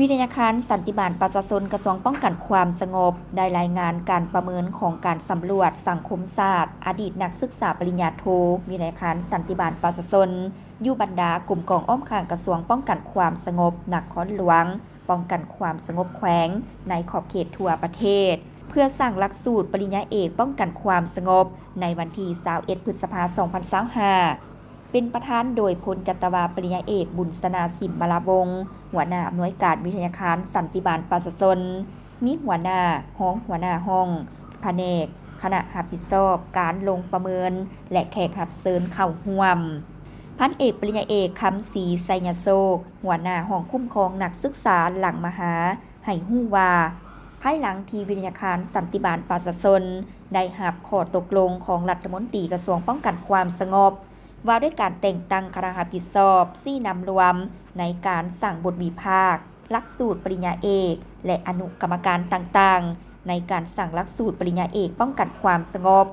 ວິທະຍາຄານສັນຕິບານປະຊາຊົນ ກະຊວງປ້ອງກັນຄວາມສະຫງົບ ໄດ້ລາຍງານການປະເມີນຂອງການສຳຫຼວດສັງຄົມສາດ ອະດີດນັກສຶກສາປະລິນຍາໂທ ວິທະຍາຄານສັນຕິບານປະຊາຊົນ ຢູ່ບັນດາກົມກອງອ້ອມຂ້າງກະຊວງປ້ອງກັນຄວາມສະຫງົບນະຄອນຫຼວງ, ປ້ອງກັນຄວາມສະຫງົບແຂວງ ໃນຂອບເຂດທົ່ວປະເທດ ເພື່ອສ້າງຫຼັກສູດປະລິນຍາເອກປ້ອງກັນຄວາມສະຫງົບ ໃນວັນທີຊາວເອັດ ພຶດສະພາ ສອງພັນຊາວຫ້າ ເປັນປະທານໂດຍ ພົນຈັດຕະວາ ປະລິນຍາເອກ ບຸນຊະນາ ສິມມະລາວົງ ຫົວໜ້າອຳນວຍການວິທະຍາຄານສັນຕິບານປະຊາຊົນ, ມີຫົວໜ້າ, ຮອງຫົວໜ້າຫ້ອງ, ພະແນກ, ຄະນະຮັບຜິດຊອບການລົງປະເມີນ ແລະ ແຂກຮັບເຊີນເຂົ້າຮ່ວມ. ພັນເອກປະລິນຍາເອກ ຄຳສີ ໄຊຍະໂຊກ ຫົວໜ້າຫ້ອງຄຸ້ມຄອງນັກສຶກສາຫຼັງມະຫາ ໃຫ້ຮູ້ວ່າ ພາຍຫຼັງທີ່ວິທະຍາຄານສັນຕິບານປະຊາຊົນ ໄດ້ຮັບຂໍ້ຕົກລົງຂອງລັດຖະມົນຕີກະຊວງປ້ອງກັນຄວາມສະຫງົບ ວ່າດ້ວຍການແຕ່ງຕັ້ງຄະນະຮັບຜິດຊອບຊີ້ນຳລວມໃນການສ້າງບົດວິພາກ, ຫຼັກສູດປະລິນຍາເອກ ແລະ ອະນຸກຳມະການຕ່າງໆ ໃນການສ້າງຫຼັກສູດປະລິນຍາເອກປ້ອງກັນຄວາມສະຫງົບ.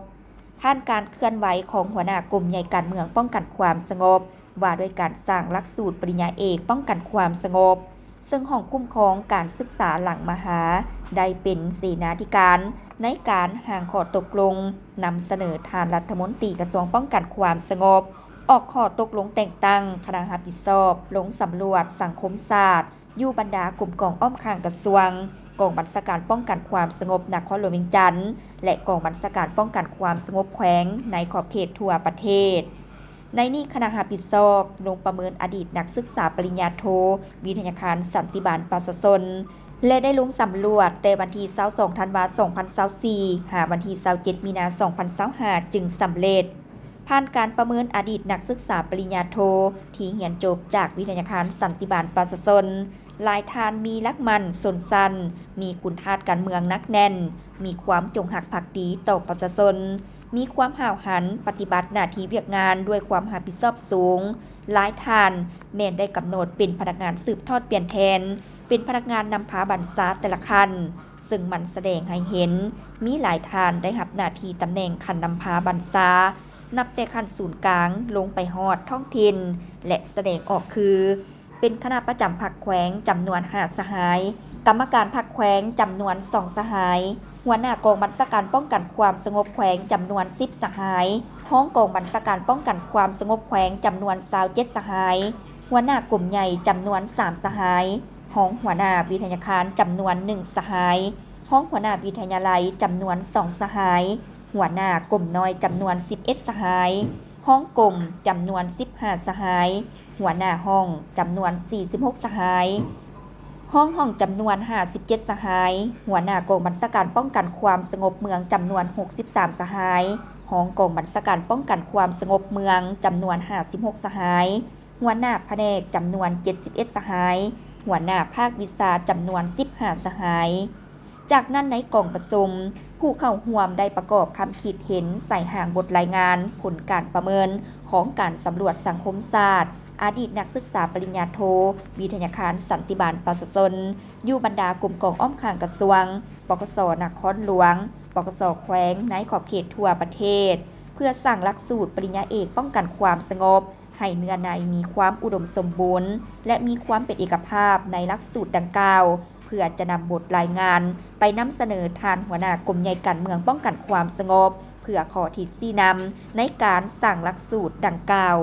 ຜ່ານການເຄື່ອນໄຫວຂອງຫົວໜ້າກົມໃຫຍ່ການເມືອງປ້ອງກັນຄວາມສະຫງົບ ວ່າດ້ວຍການສ້າງຫຼັກສູດປະລິນຍາເອກປ້ອງກັນຄວາມສະຫງົບ, ເຊິ່ງຫ້ອງຄຸ້ມຄອງການສຶກສາຫຼັງມະຫາ ໄດ້ເປັນເສນາທິການໃນການຮ່າງຂໍ້ຕົກລົງ ນຳສະເໜີທ່ານລັດຖະມົນຕີກະຊວງປ້ອງກັນຄວາມສະຫງົບ, ອອກຂໍ້ຕົກລົງແຕ່ງຕັ້ງຄະນະຮັບຜິດຊອບລົງສຳຫຼວດສັງຄົມສາດ ຢູ່ບັນດາກົມກອງອ້ອມຂ້າງກະຊວງ, ກອງບັນຊາການປ້ອງກັນຄວາມສະຫງົບນະຄອນຫຼວງວຽງຈັນ ແລະ ກອງບັນຊາການປ້ອງກັນຄວາມສະຫງົບແຂວງໃນຂອບເຂດທົ່ວປະເທດ. ໃນນີ້ຄະນະຮັບຜິດຊອບລົງປະເມີນອະດີດນັກສຶກສາປະລິນຍາໂທ ວິທະຍາຄານສັນຕິບານປະຊາຊົນ ແລະ ໄດ້ລົງສຳຫຼວດແຕ່ວັນທີຊາວສອງ ທັນວາ ສອງພັນຊາວສີ່ ຫາວັນທີຊາວເຈັດ ມີນາ ສອງພັນຊາວຫ້າ ຈຶ່ງສຳເລັດ. ຜ່ານການປະເມີນອະດີດນັກສຶກສາປະລິນຍາໂທ ທີ່ຮຽນຈົບຈາກວິທະຍາຄານສັນຕິບານປະຊາຊົນ ຫຼາຍທ່ານມີຫຼັກໝັ້ນຊົນຊັ້ນ, ມີຄຸນທາດການເມືອງໜັກແໜ້ນ, ມີຄວາມຈົງຮັກພັກດີຕໍ່ປະຊາຊົນ, ມີຄວາມຫ້າວຫັນປະຕິບັດໜ້າທີ່ວຽກງານດ້ວຍຄວາມຮັບຜິດຊອບສູງ. ຫຼາຍທ່ານແມ່ນໄດ້ກຳນົດເປັນພະນັກງານສືບທອດປ່ຽນແທນ, ເປັນພະນັກງານນຳພາບັນຊາແຕ່ລະຂັ້ນ, ເຊິ່ງມັນສະແດງໃຫ້ເຫັນ ມີຫຼາຍທ່ານໄດ້ຮັບໜ້າທີ່ຕຳແໜ່ງຂັ້ນນຳພາບັນຊາ ນັບແຕ່ຂັ້ນສູນກາງລົງໄປຮອດທ້ອງຖິ່ນ ແລະ ສະແດງອອກຄື ເປັນຄະນະປະຈຳພັກແຂວງຈຳນວນຫ້າສະຫາຍ, ກຳມະການພັກແຂວງຈຳນວນສອງສະຫາຍ, ຫົວໜ້າກອງບັນຊາການປ້ອງກັນຄວາມສະຫງົບແຂວງຈຳນວນສິບສະຫາຍ, ຮອງກອງບັນຊາການປ້ອງກັນຄວາມສະຫງົບແຂວງຈຳນວນຊາວເຈັດສະຫາຍ, ຫົວໜ້າກົມໃຫຍ່ຈຳນວນສາມສະຫາຍ, ຮອງຫົວໜ້າວິທະຍາຄານຈຳນວນໜຶ່ງສະຫາຍ, ຮອງຫົວໜ້າວິທະຍາໄລຈຳນວນສອງສະຫາຍ, ຫົວໜ້າກົມນ້ອຍຈຳນວນສິບເອັດສະຫາຍ, ຮອງກົມຈຳນວນສິບຫ້າສະຫາຍ, ຫົວໜ້າຫ້ອງຈຳນວນສີ່ສິບຫົກສະຫາຍ, ຮອງຫ້ອງຈຳນວນຫ້າສິບເຈັດສະຫາຍ, ຫົວໜ້າກອງບັນຊາການປ້ອງກັນຄວາມສະຫງົບເມືອງຈຳນວນຫົກສິບສາມສະຫາຍ, ຮອງກອງບັນຊາການປ້ອງກັນຄວາມສະຫງົບເມືອງຈຳນວນຫ້າສິບຫົກສະຫາຍ, ຫົວໜ້າພະແນກຈຳນວນເຈັດສິບເອັດສະຫາຍ, ຫົວໜ້າພາກວິຊາຈຳນວນສິບຫ້າສະຫາຍ. ຈາກນັ້ນໃນກອງປະຊຸມ, ຜູ້ເຂົ້າຮ່ວມໄດ້ປະກອບຄຳຄິດເຫັນໃສ່ຮ່າງບົດລາຍງານຜົນການປະເມີນຂອງການສຳຫຼວດສັງຄົມສາດ ອະດີດນັກສຶກສາປະລິນຍາໂທ ວິທະຍາຄານສັນຕິບານປະຊາຊົນ ຢູ່ບັນດາກົມກອງອ້ອມຂ້າງກະຊວງ, ປກສ ນະຄອນຫຼວງ, ປກສ ແຂວງໃນຂອບເຂດທົ່ວປະເທດ ເພື່ອສ້າງຫຼັກສູດປະລິນຍາເອກປ້ອງກັນຄວາມສະຫງົບ ໃຫ້ເນື້ອໃນມີຄວາມອຸດົມສົມບູນ ແລະ ມີຄວາມເປັນເອກະພາບໃນຫຼັກສູດດັ່ງກ່າວ ເພື່ອຈະນຳບົດລາຍງານໄປນຳສະເໜີທ່ານຫົວໜ້າກົມໃຫຍ່ການເມືອງປ້ອງກັນຄວາມສະຫງົບ ເພື່ອຂໍທິດຊີ້ນຳໃນການສ້າງຫຼັກສູດດັ່ງກ່າວ.